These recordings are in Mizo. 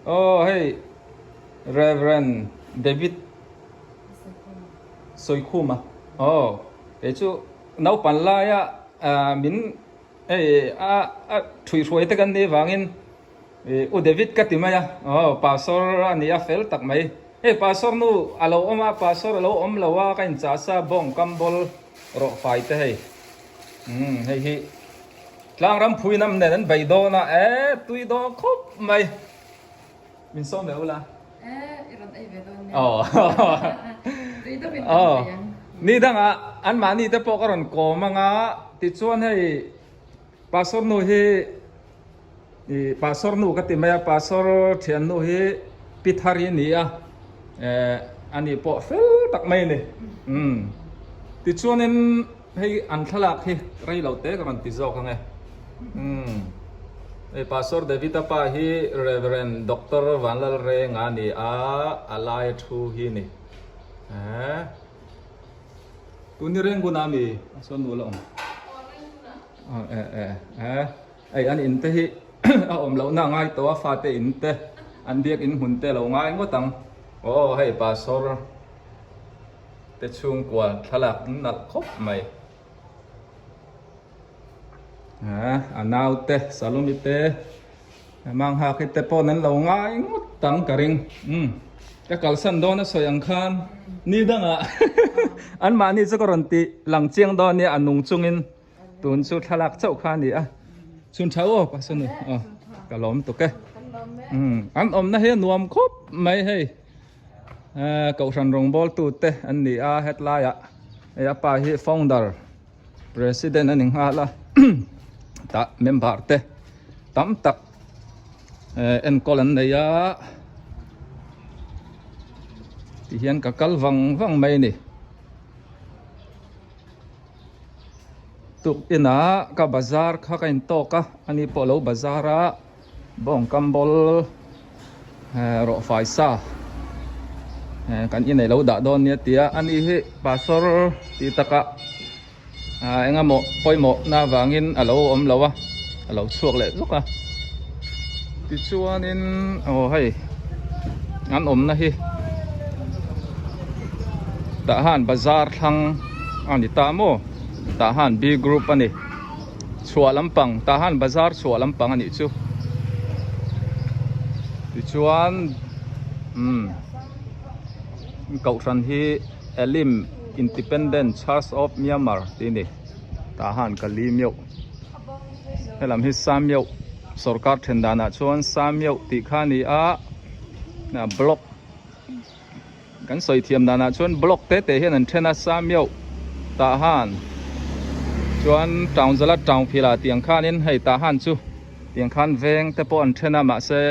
Aw hei Rev. David Sawikhuma aw kei chu naupan laia min hei a a thuihhruai te kan nih vangin U David ka ti mai a aw pastor a ni a fel tak mai hei pastor nu a lo awm a pastor a lo awm lo a ka inchah sa bawng kam bawl rawh fai te hei umm hei hi Tlangram phui nam nen an bei dawn a e tui dawn khawp mai min sawm ve ula. E i rawn ei ve dawn nia. Aw. Tui deuh in kan bei ang. Ni dangah anmahni te pawh ka rawn kawm anga tichuan hei pastor nu hi I pastor nu ka ti mai a, pastor thian nu hi pi thar hi ni a, eh ani pawh fel tak mai a ni. Umm tichuanin hei an thlalak hi rei lo te ka rawn ti zawk ang e. Umm hei pastor David a pa hi Reverend Doctor Vanlalrenga a ni a, a laia thu hi a ni. Eh tun hi Renguna a mi a sawn nu la awm. Aw eh eh eh. Hei an in te hi a awm lohna a ngai tawh a fate in te an biak in hmun te a lo ngai ngawt ang. Aw hei pastor te chhungkua thlalak nalh khawp mai. A nau te Salome te Manghaki te pawh an lo ngai ngawt ang ka ring. Umm ka kalsan dawn a sawi ang khan ni dangah anmahni chu ka rawn tih lang chiang dawn nia a nung chungin. Tun chu thlalak chauh kha a ni a, chhun tha aw pastor nu aw ka lawm tuk e umm an awmna hi a nuam khawp mai hei eh kohhran rawngbâwl tute an ni a hetlai ah hei a pa hi founder president a ni nghal a tah member te tam tak eh enkawl an nei a tihian ka kal vang vang mai a ni. Tuk inah ka bazar kha ka intawk a ani pawh lo bazar a bawng kam bawl eh rawh fai sa eh kan inei lo dah dawn nia tia ani hi pastor tih takah ah eng emaw pawimawh na avangin a lo awm lo a a lo chhuak leh zuk a tichuanin aw hei an awmna hi tah han bazar thlang a ni ta maw tah han B group a ni chhuah lampang tah han bazar chhuah lampang a nih chu tichuan umm kohhran hi Elim Independent Church of Myanmar tih a ni tah han ka li meuh helam hi Sameuh sorkar then danah chuan Sameuh tih kha a ni a block Kan sawi thiam danah chuan block te te hian an then a Sameuh tah han chuan town zala town phila tiang khanin hei tah han chu tiang khan veng te pawh an then a mahse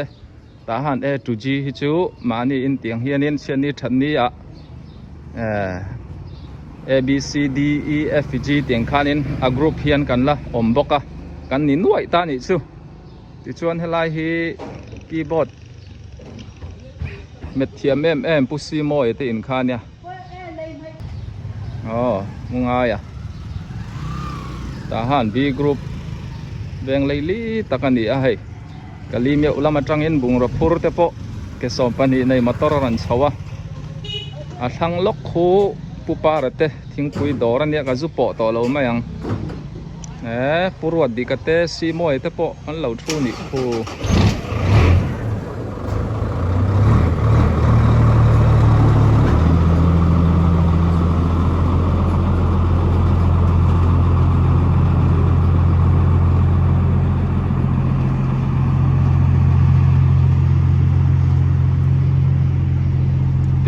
tah han A to G hi chu mahni in tiang hianin chhiatni thatni ah eh A B C D E F G tiang khanin a group hian kan la awm bawk a kan ni nuaih ta nih chu tichuan helai hi keyboard Met thiam em em Pu Simawi te in kha nia. Aw mu ngai a. Tah han B group veng lei li tak a ni a hei. Ka li meuh lam atangin bungraw phur te pawh ke 12 nei motor a rawn chho a. A thlang lawk khu Pu Para te thingpui dawr a nia ka zu pawh tawh lo mai ang. Eh Pu Ruatdika te Simawi te pawh an lo thu nih khu.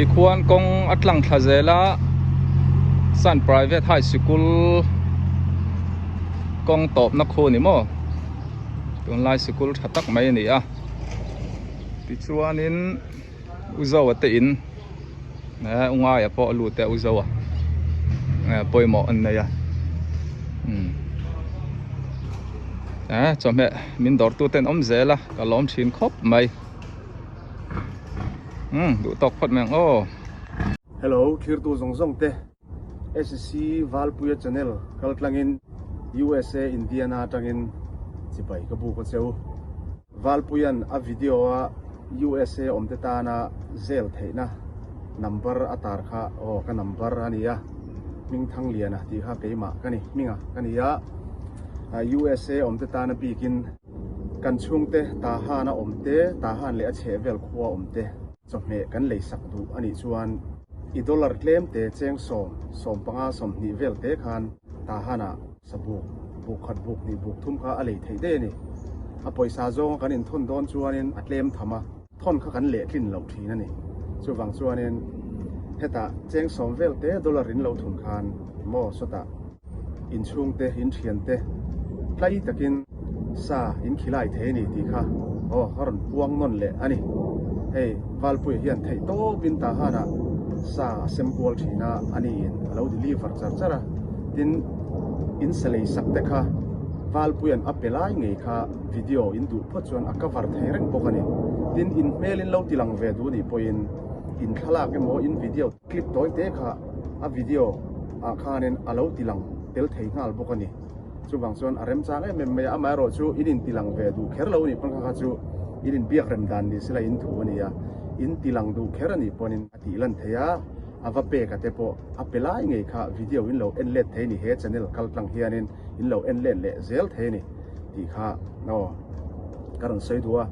Tikhuan kawng a tlang thla zel a Sun Private High Sikul kawng tawpna khu a ni maw. Tunlai sikul tha tak mai a ni a tichuanin u Zoa te in eh u Ngaia pawh a lut e u Zoa eh pawimawh an nei a umm eh chawhmeh min dawr tu ten awm zel a ka lawm thin khawp mai umm duh tawk phawt mai ang aw. Hello thirtu zawng zawng te. SC Valpuia channel kal tlangin USA Indiana atangin chibai ka buk a cheu. Valpuia'n a video a. USA awm te tana zel theihna number a tar kha aw ka number a ni a, Hmingthangliana tih kha keimah ka ni, hminga ka ni a, USA awm te tana bikin kan chhungte Tahan a awm te, Tahan leh a chhehvel khua awm te chawhmeh kan lei sak duh a nih chuan i dollar tlem te cheng sawm, 15, 20 vel te khan Tahan ah Sabuk, buk khat buk hnih buk thum kha a lei theih daih a ni. A pawisa zawnga kan inthawn dawn chuanin a tlem tham a, thawn kha kan lehtlin loh thin a ni. Chuvang chuanin hetah cheng sawm vel te dollar in lo thun khan maw sawtah inchhungte, inthiante tlai takin sa in khilai thei a ni tih kha aw a rawn puang nawn leh a ni. Hei Valpuia hian theih tawpin Tahanah sa a sem kual thin a, a niin a lo deliver char char a. Tin, in sa lei sak te kha Valpuia'n a pe lai ngei kha video in duh phawt chuan a cover thei reng bawk a ni. Tin, in hmel in lo ti lang ve duh nih pawhin in thlalak emaw in video clip tawi te kha a video ah khanin a lo ti lang tel thei nghal bawk a ni. Chuvang chuan a remchang em em mai a, amaherawhchu in inti lang ve duh kher lo a nih pawn kha kha chu in inbiak rem dan ni sela in thu a ni a, in ti lang duh kher a nih pawnin a tih lan thei a, a va pek a te pawh a pe lai ngei kha video in lo en let thei a ni, he channel kal tlang hianin in lo en let leh zel thei a ni tih kha aw ka rawn sawi duh a.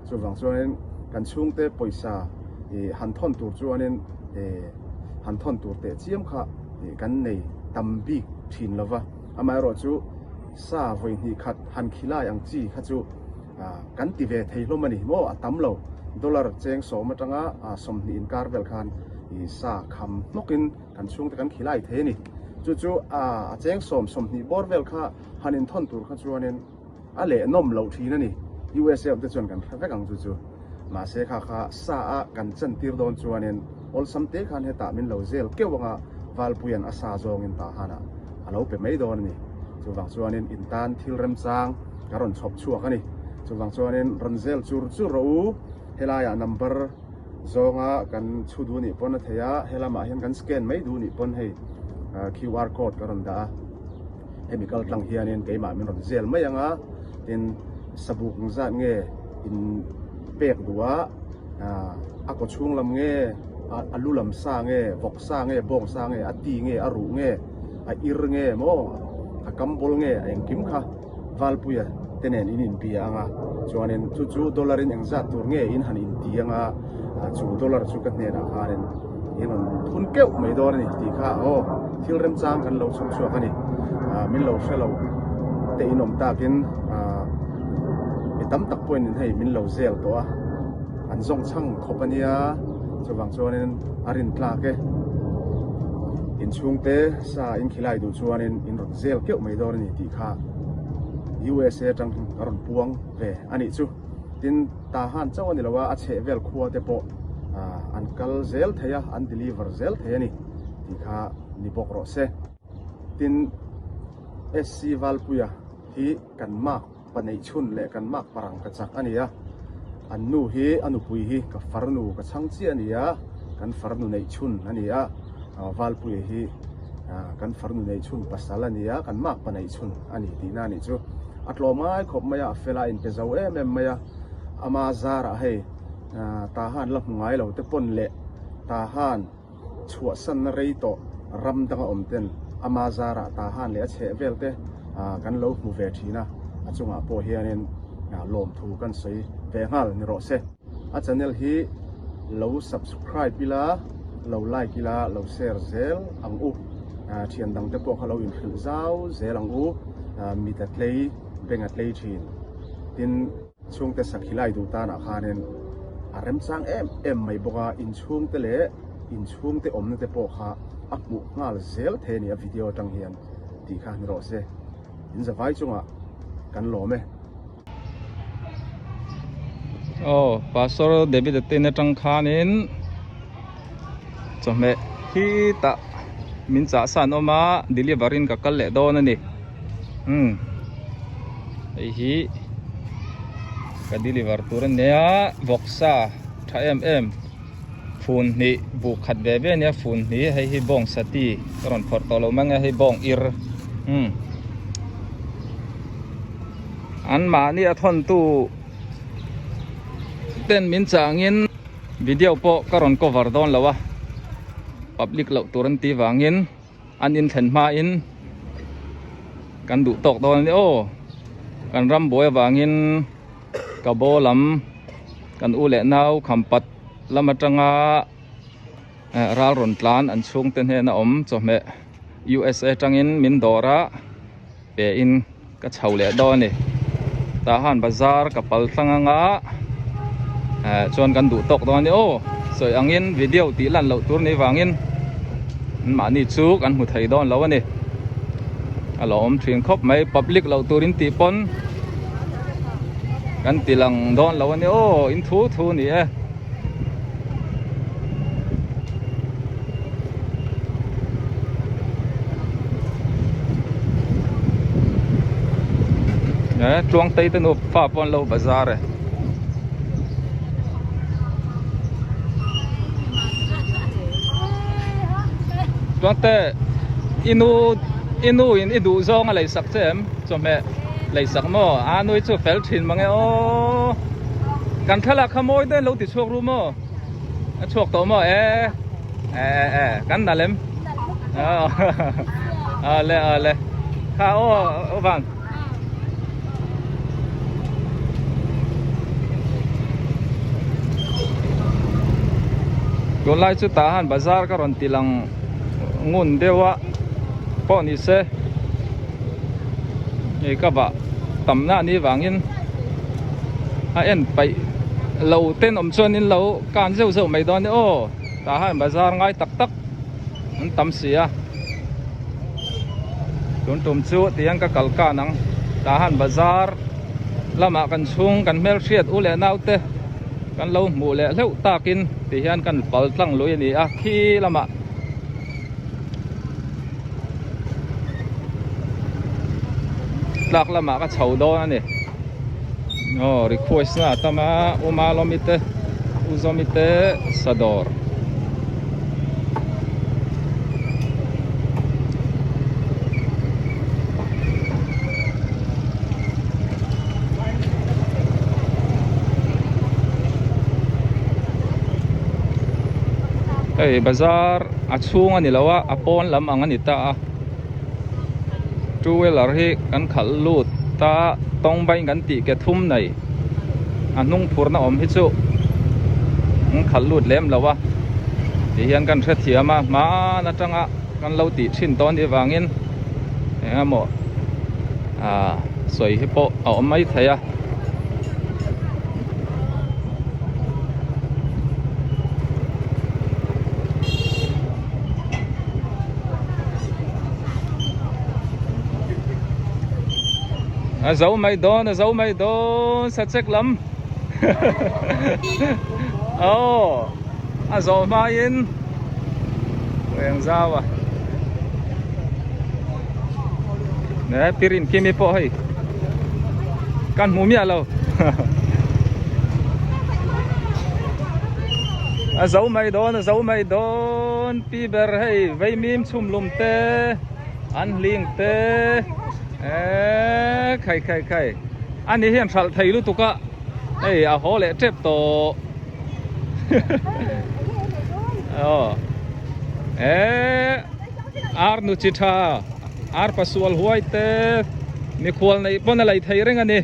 Chuvang chuanin kan chhungte pawisa ih han thawn tur chuanin ih han thawn tur teh chiam kha ih kan nei tam bik thin lo va. Amaherawh chu sa vawi hnih khat han khilai ang chi kha chu ah kan ti ve thei hlawm a ni maw a tam lo. Dollar cheng sawm atanga ah 20 inkar vel khan ih sa kham hnawkin kan chhungte kan khilai thei a ni. Chu chu ah a cheng sawm 20 bawr vel kha han inthawn tur kha chuanin A leh nawm loh thin a ni. USA awm te chuan kan hre vek ang chu chu. Mahse kha kha sa a kan chan tir dawn chuanin awlsam te khan hetah min lo zel keuh anga Valpuia'n a sa zawngin Tahanah a lo pe mai dawn a ni. Chuvang chuanin in tan thil remchang ka rawn chhawp chhuak a ni. Chuvang chuanin rawn zel chur chur rawh u. Helaiah number zawnga kan chhu duh nih pawn a thei a, helamah hian kan scan mai duh nih pawn hei QR code ka rawn dah a. Hemi kal tlang hianin keimah min rawn zel mai ang a, tin sabuk zat nge in pek duh a, a kaw chhung lam nge, a lu lam sa nge, vawk sa nge, bawng sa nge, a ti nge, a ruh nge, a ir nge maw, a kam bawl nge, a engkim kha Valpuia te nen in inbia ang a, chuanin chu chu dollar in engzat tur nge in han inti ang a, chu dollar chu ka hnenah khanin in rawn thun keuh mai dawn a ni tih kha aw thil remchang kan lo chhawp chhuak a ni. Min lo hre lo te in awm takin mi tam tak pawhin in hei min lo zel tawh a, an zawng chhang khawp a nia, chuvang chuanin a rin tlak e. Inchhungte sa in khilai duh chuanin in rawn zel keuh mai dawn a ni tih kha USA atang ka rawn puang ve a nih chu. Tin, Tahan chauh a ni lo a, a chheh vel khua te pawh an kal zel thei a, an deliver zel thei a ni tih kha ni bawk rawh se. Tin, SC Valpuia hi kan mark pa neih chhun leh kan mark parang ka chak a ni a, an nu hi a nupui hi ka farnu ka chhang chiah a ni a, kan farnu neih chhun a ni a, Valpuia hi kan farnu neih chhun pasal a ni a, kan mark pa neih chhun a ni tihna a nih chu. A tlawm ngai khawp mai a, a fel a, a inpe zo em em mai a, ama zarah hei Tahan la hmu ngai lo te pawn leh Tahan chhuahsanna rei tawh ram danga awm ten ama zarah Tahan leh a chheh vel te kan lo hmu ve thin a, a chungah pawh hianin lawmthu kan sawi ve nghal ni rawh se. A channel hi lo subscribe ila, lo like ila, lo share zel ang u. Thian dang te pawh kha lo inhrilh zau zel ang u. Mit a tlei, beng a tlei thin. Tin, chhungte sakhi lai duh tanah khanin a remchang em em mai bawk a, inchhungte leh inchhungte awmna te pawh kha a hmuh nghal zel thei a ni a video atang hian tih kha ni rawh se. In zavai chungah kan lawm e. Aw Pastor David a ten atang khanin chawhmeh hi tah min chah san awm a deliver in ka kal leh dawn a ni umm hei hi ka deliver tur a nia vawksa tha em em fun hnih buk khat ve ve a nia fun hnih hei hi bawng sati ka rawn phawrh tawh lo mang e hei bawng ir umm. An mahni a thawntu ten min changin video pawh ka rawn cover dawn lo a public loh tur an tih vangin an inthlen hmain kan duh tawk dawn a ni aw kan ram buai avangin ka baw lam kan u leh nau khampat lam atanga ral rawn tlan an chhungte hnena awm chawhmeh USA tangin min dawr a pe in ka chho leh dawn a ni tah han bazar ka pal tlang anga eh chuan kan duh tawk dawn a ni aw sawi angin video tih lan loh tur ni vangin mahni chu kan hmu thei dawn lo a ni a lo awm thin khawp mai public loh turin tih pawn kan ti lang dawn lo a ni aw in thu thu a ni e. Eh tluang tei te nu fa pawh an lo bazar e. Tluang te i nu i nu in i duh zawng a lei sak che em chawhmeh lei sak maw a nui chu fel thin mange aw. Kan thlalak kha mawi dawn lo ti chhuak ru maw? A chhuak tawh maw? E e e kan nalh em? Ale ale kha aw vang. Tunlai chu tah han bazar ka rawn ti lang ngun deuh a pawh ni se hei ka vah tamna a nih vangin a en paih lo ten awm chuan in lo kan zeuh zeuh mai dawn a ni aw tah hian bazar ngai tak tak an tam si a tun tum chu tihian ka kal kan ang tah hian bazar lamah kan chhung kan hmelhriat u leh naute kan lo hmuh leh hleuh takin tihian kan pal tlang lui a ni a khi lamah. Tlak lamah ka chho dawn a ni aw request na a tam a u Malawmi te u Zawmi te sadawr hei bazar a chhung a ni lo a a pawn lam ang a ni ta a two wheeler hi kan khalh lut ta tawng vai kan tih ke thum nei a hnung phurna awm hi chu an khalh lut lem lo a ti hian kan hrethiam a hman atanga kan lo tih thin tawn ni vangin eng emaw ah sawi hi pawh a awm mai thei a. A zo mai dawn a zo mai dawn sachek lam aw a zawh hmain eng zau a ne pirin kimi pawh hei kan hmu miah lo a zo mai dawn a zo mai dawn pi ber hei veimim chhum lum te an hling te eee khai khai khai ani hian hralh thei lutuk a hei a haw leh tep tawh aw eee ar nu chi tha ar pasual huai te mikhual neih pawn a lei thei reng a ni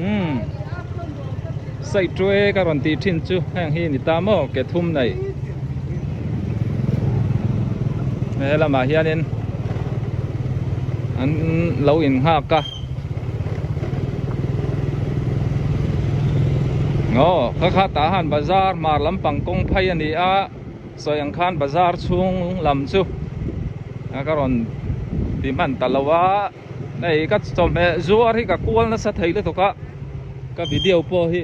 umm saiṭuai ka rawn tih thin chu heng hi ni ta maw ke thum nei he lamah hianin an lo innghak a aw kha kha tah han bazar hmar lampang kawng phei a ni a. Sawi ang khan bazar chhung lam chu ka rawn ti hman ta lo a, hei ka chawhmeh zuar hi ka kual nasa thei lutuk a, ka video pawh hi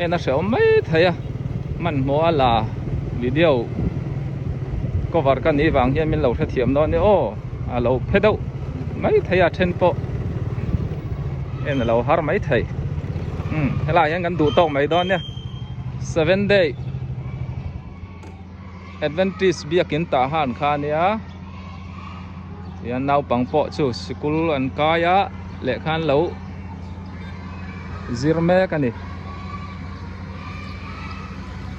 en a hrehawm mai thei a, hmanhmawh a la video cover ka nih vang hian min lo hrethiam dawn a ni aw, a lo phe deuh mai thei a then pawh en a lo har mai thei, umm helaiah hian kan duh tawk mai dawn nia. Seven day Adventist biakin tah han kha ania tihian naupang pawh chu sikul an kai a lehkha an lo zir mek a ni.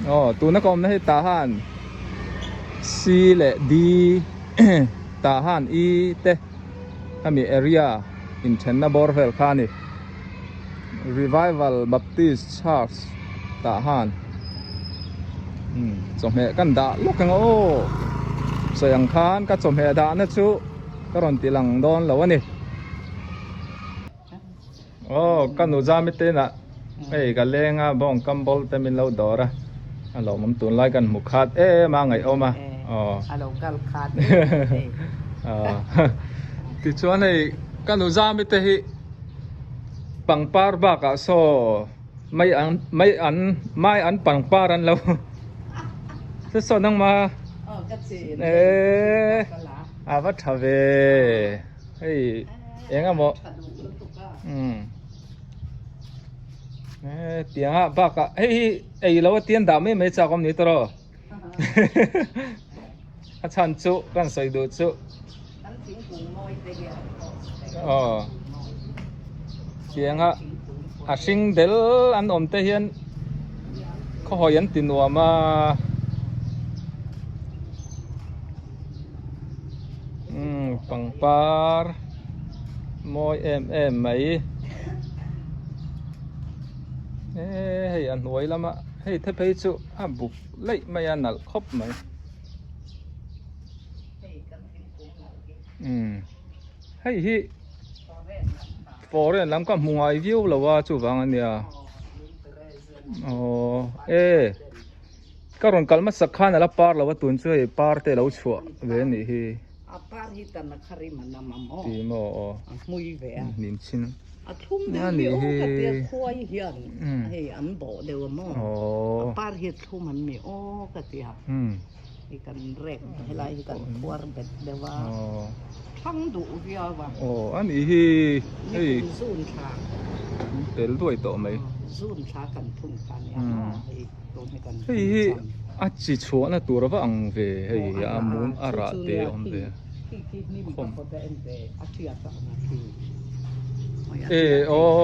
Aw tuna ka awmna hi tah han C leh D tah han E te hemi area inthenna bawr vel kha a ni. Revival Baptist Church tah han chawhmeh kan dah lawk ang aw sawi ang khan ka chawhmeh dahna chu ka rawn ti lang dawn lo a ni. Aw ka nu zami te inah hei ka leng a bawng kam bawl te min lo dawr a a lawmawm tunlai kan hmu khat em a ngaihawm a aw a lo kal khat em hei aw tichuan hei ka nu zami te hi pangpar bakah saw mai an mai an mai an pangpar an lo saw nangma aw ka chin e a va tha ve. Hei eng emaw umm tiang a bakah hei hi ei lo a tian dah mai mai chak awm ni tawh a chhan chu kan sawi duh chu aw tiang a a hring del an awm te hian khawhawi an ti nuam a. Umm pangpar mawi em em mai eee hei a hnuai lama hei te phei chu a buk laih mai a nalh khawp mai umm hei hi foreign lam ka hmu ngai viau lo a chuvang ania aww e. Ka rawn kal hmasak khan a la par lo a tun chu hei par te lo chhuah ve a nih hi. A par hi tan a kha rim a nam a maw? Ti maw aw. A hmui ve a. Nim chin. A thlum deuh hi aw ka tia khuai hian hei an bawh deuh a maw? Aw. A par hi a thlum an mi aw ka tia. Hei kan rek helai hi kan khuar bet deuh a. Aw. Thlang duh viau a. Aw a nih hi hei. Nikum zun thla. Tel duai tawh mai. Zun thla kan phun kha nia maw hei. Hei hi a chi chhuahna tur ava ang ve hei a mum a rah te a awm ve khawm e aw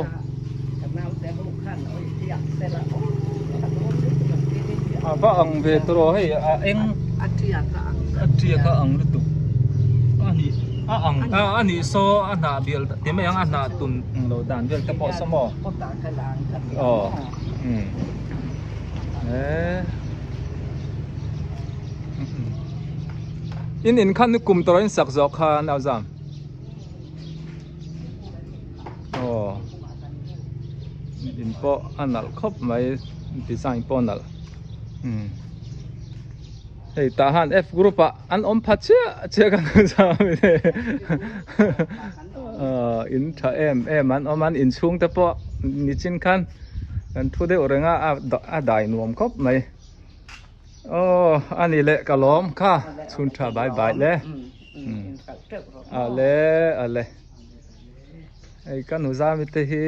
ava ang ve tawh hei a eng a tiak a ang lutuk a nih a ang a nih saw a hnah bial ti mai ang a hnah tun ang lo dan vel te pawh saw maw aw. In in khan kum tawrh in sak zawh kha an au zam aw in pawh a nalh khawp mai design pawh a nalh hei tah han F group ah an awm pha chiah chiah kan au zam in tha em em an awm an inchhung te pawh nichin khan. Kan thu deuh reng a a dai nuam khawp mai. Aw a ni leh ka lawm kha chhun tha bai bai le. A le a le. Hei ka nu zami te hi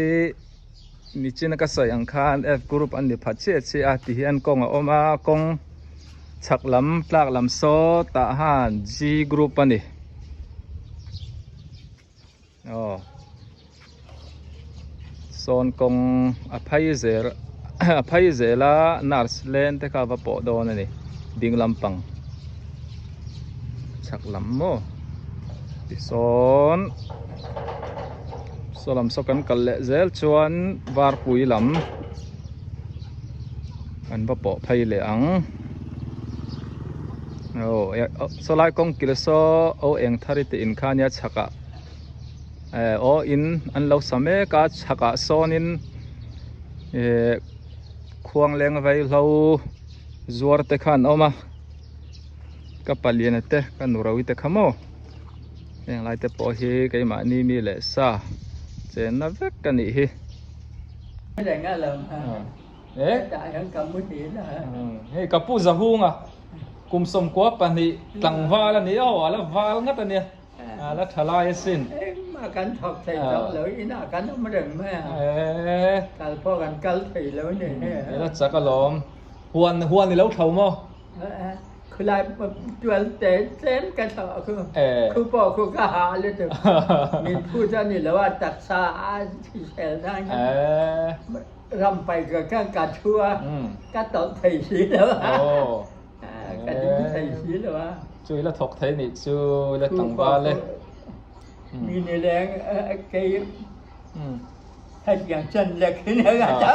nichina ka sawi ang khan F group an ni phat chiah chiah a ti hian kawng a awm a kawng chhak lam tlak lam saw tah han G group a ni. Aw sawn kawng a phei zel a phei zel a nurse len te kha va pawh dawn a ni ding lampang chhak lam maw tisawn saw lam saw kan kal leh zel chuan varpui lam an va pawh phei leh ang aw saw lai kawng kil saw aw eng thar i tih in kha nia chhak ah eh aw in an lo sa mek a chhak ah sawn in eh khuang leng vaihlo zuar te kha an awm a ka palian te ka nu ro te kha maw heng lai te pawh hi keimahni mi leh sa chenna vek a nih hi. Hei ka pu Zahunga kum 12 tlangval a ni aw a la val ngat a nia a la tha lai asin. Engmah kan thawk thei tawh lo inah kan awm reng mai a kal pawh kan kal thei lo ni. I la chak alawm huan huan i lo thlo maw? Khulai tual te tlem ka thawh khu. Khu pawh khu ka hah lutuk. Min phut a ni lo a, taksa a hrisel nan ram pai ka khan ka thu a, ka tawlh thei si lo a. Ka ding thei si lo a. Chu i la thawk thei nih chu i la tlangval e. Mi nileng kei hetiang chan lek hi ni ka ta.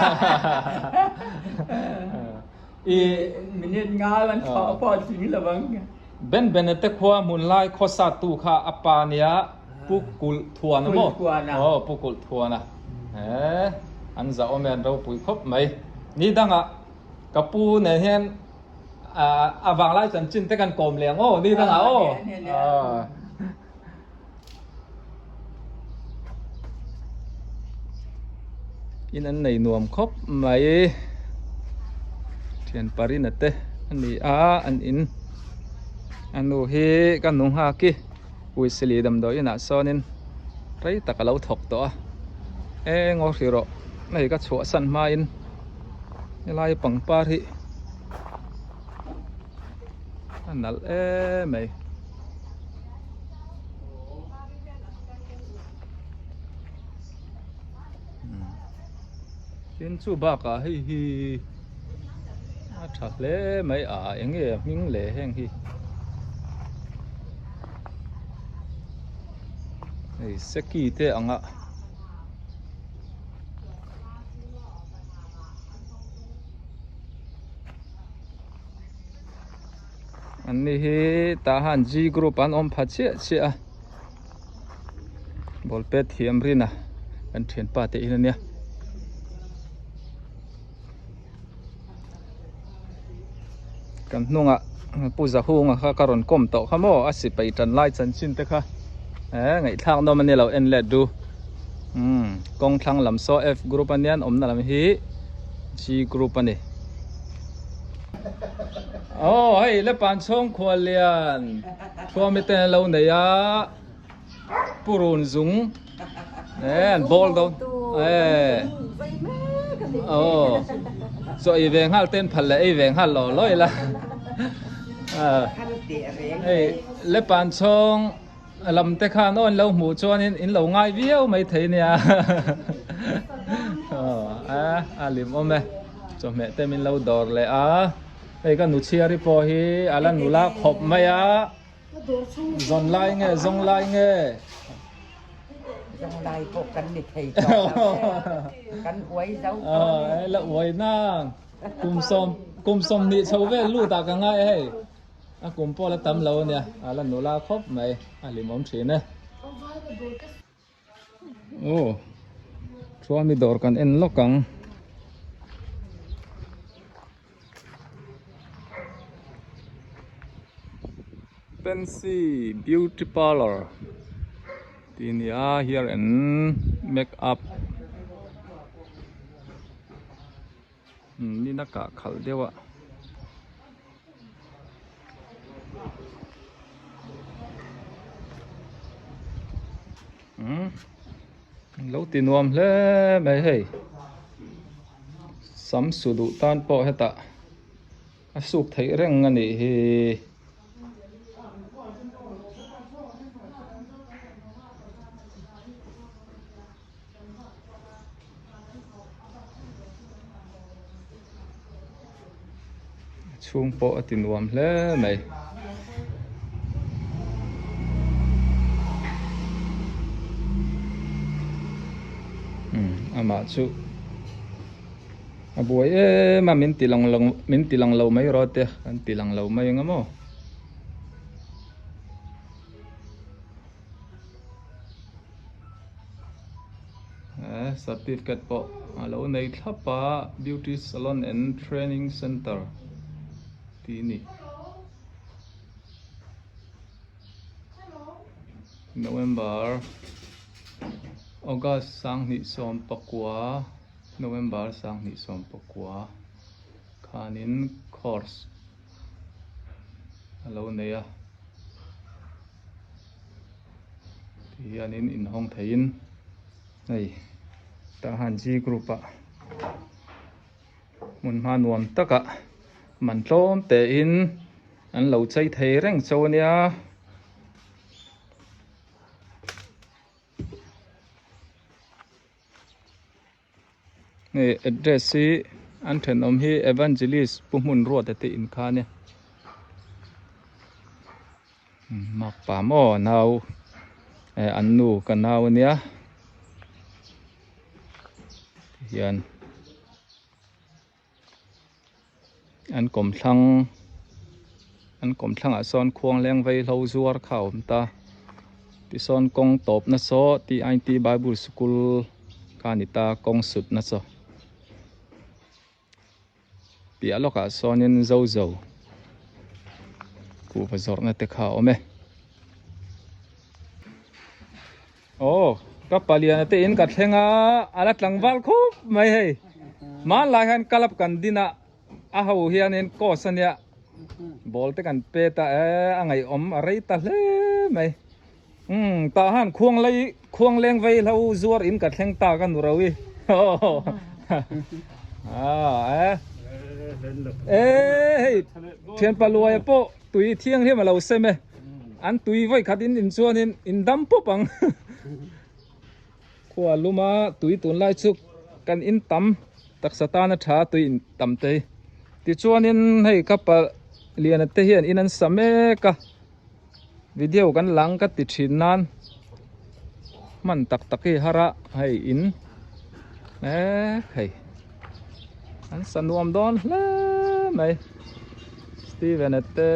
I minute nga an thawh pawh tling lo ang. Ben Bena te khua hmun lai khawsa tu kha a pa nia Pu Kulh Thuana maw? Kulh Thuana. Aw Pu Kulh Thuana. He an zahawm e an ropui khawp mai. Ni dangah ka pu nen hian a vanglai chanchin te kan kawm leh ang aw ni dangah aw. In an nei nuam khawp mai thian parina te a ni a an in a nu hi ka nu nghak i uisili damdawi inah sawnin rei tak a lo thawk tawh a eng aw hri rawh hei ka chhuahsan hmain helai pangpar hi a nalh em mai. Tin chu bakah hei hi a tha hle mai a eng nge a hming leh heng hi hei seki te ang a. An ni hi tah han G group an awm pha chiah chiah a ball pet thiam rin a kan thianpa te in ania kan hnungah pu Zahunga kha ka rawn kawm tawh kha maw a sipai tan lai chanchin te kha eh ngaihthlak nawm ania lo en let du umm kawng thlang lam saw F group ania an awmna lam hi G group a ni. Aw hei le pan chhawng khual lian thuami te an lo nei a purun zung eh an bawl dawn eh aw chaw ei ve nghal ten phal leh ei ve nghal lo lo ila hei le pan chhawng lam te khan aw an lo hmuh chuanin in lo ngai viau mai thei nia aw a a lim awm e chawhmeh te min lo dawr leh a hei ka nu chhiari pawh hi a la nula khawp mai a zawn lai nge zawng lai nge zawng lai pawh kan ni thei tawh lo kan uai zo tawh a la uai nang kum sawm kum sawmhnih chho vel lut ah ka ngai a hei. A kum pawh la tam lo ania, a la nula khawp mai, a hlimawm thin e. Aw, thuami dawr kan en lawk ang. Fancy Beauty Parlour tih a ni a, hair and make up. Ni na kah khalh deuh a. Umm lo ti nuam hle mai hei sam su duh tan pawh hetah a suk theih reng a nih hi. Chhung pawh a ti nuam hle mai. Umm amah chu a buai em a min ti lang lo min ti lang lo mai rawh te kan ti lang lo mai ang a maw. Certificate pawh a lo nei thlap a beauty salon and training center tih a ni November August 2019 November 2019 khanin course a lo nei a. Ti hianin inhawng theiin hei tah han G group ah hmun hma nuam takah man tlawm tein An lo chei thei reng cho ania. Hei address hi an thenawm hi Evangelist Pu Hmun Ruata te in kha ania. Makpa maw nau eh an nu ka nau ania tihian an kawmthlang an kawmthlangah sawn khuang leng vei hlo zuar kha a awm ta tisawn kawng tawp na saw TIT Bible School kha a ni ta kawng sut na saw. Piah lawkah sawnin zo zo kuhva zawrhna te kha a awm e. Aw ka paliana te in ka thleng a a la tlangval khawp mai hei hmanlai hian club kan din a a ho hianin course ania ball te kan pet a e a ngaihawm a rei ta hle mai umm tah han khuang lei khuang leng vei hlo zuar in ka thleng ta ka nu ro i a e hei thianpa luaia pawh tui thianghlim a lo sem e an tui vawi khat in in chuan in in dam pawp ang khua luma tui tunlai chu kan in tam taksa tana tha tui in tam te hi tichuanin hei ka pa liana te hian in an sa mek a video kan lang ka ti thin nan hman tak tak hi har a hei in mek hei an sa nuam dawn hle mai Steven a te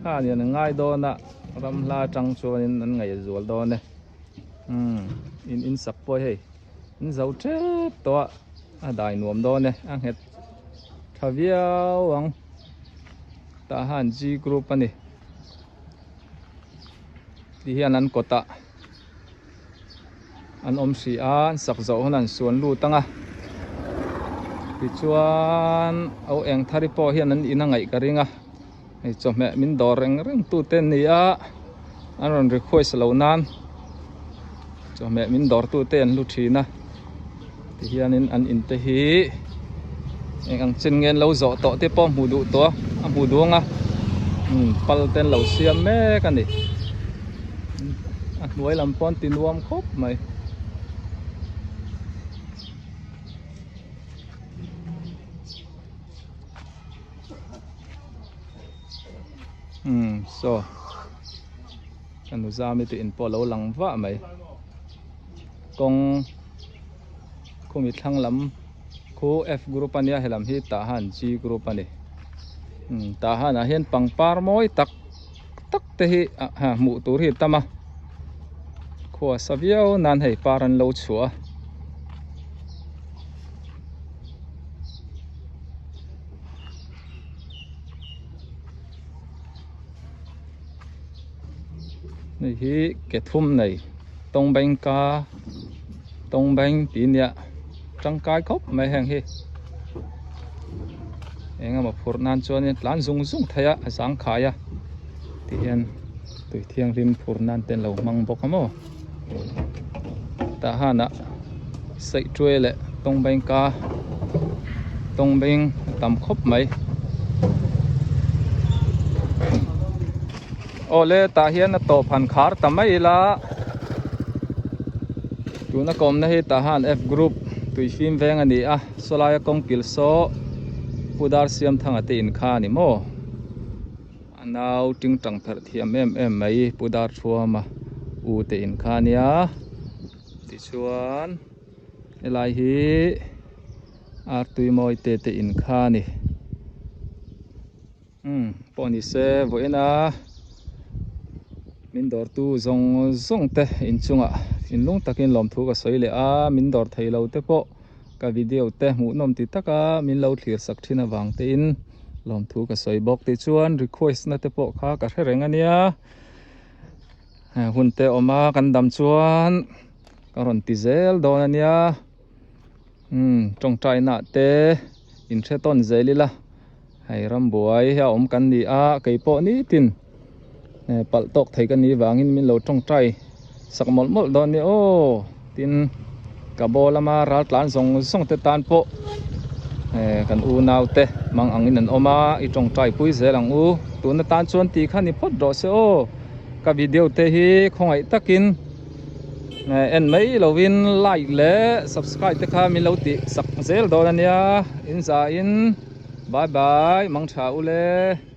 khan hian an ngai dawn a ram hla atang chuanin an ngaih zual dawn e umm in in sak pawh hei in zo tep tawh a a dai nuam dawn e a nghet tha viau ang tah han G group a ni ti hian an kawt ah an awm hrih a an sak zawh hun an suan lut ang a tichuan au eng thari pawh hian an in a ngaih ka ring a hei chawhmeh min dawr reng reng tu te an ni a an rawn request lo nan chawhmeh min dawr tu te an hlu thin a tihianin an in te hi eng ang chin nge an lo zawh tawh te pawh hmuh duh tawh a a hmuh duh ang a pal te an lo siam mek a ni a hnuai lam pawh an ti nuam khawp mai. Umm saw ka nu zami te in pawh a lo lang vah mai kawng khumi thlang lam khu F group ania helam hi tah han G group ani umm tah han ah hian pangpar mawi tak tak te hi ah hmuh tur hi a tam a khua sa viau nan hei par an lo chhuah a. Hei hi ke thum nei tawng beng ka tawng beng tih nia tangkai khawp mai heng hi eng emaw phurh nan chuanin tlan zung zung thei a a zangkhai a ti hian tui thianghlim phurh nan te an lo hmang bawk a maw tah hanah saihtuai leh tawng beng ka tawng beng a tam khawp mai awle tah hian a tawp han khar ta mai ila tuna kawmna hi tah han F group tui fim veng a ni a sawlaia kawng kil saw Pu Darsiamthanga te in kha a ni maw. A nau tingtang pherh thiam em em mai Pu Darthuama u te in kha ania tichuan helai hi artui mawi te te in kha a ni umm pawh ni se vawiin a min dawrtu zawng zawng te inchungah thinlung takin lawmthu ka sawi leh a min dawr thei lo te pawh. Ka video te hmuhnawm ti taka min lo thlir sak thin avang tein lawmthu ka sawi bawk tichuan request na te pawh kha ka hre reng ania hun te awm a kan dam chuan ka rawn ti zel dawn ania umm tawngtai na te in hre tawn zel ila hei rambuai hi a awm kan ni a keipawh nitin palh tawk thei ka nih vangin min lo tawngtai sak mawlh mawlh dawn nia aw tin ka ball lama ral tlan zawng zawng te tan pawh Kan unau te mang angin an awm a, i tawngtai pui zel ang u. Tun atan chuan tih kha ni phawt rawh se aw. Ka video te hi khawngaih takin en mai lovin like leh subscribe te kha min lo tih sak zel dawn a nia. In za in bye bye mang tha u le.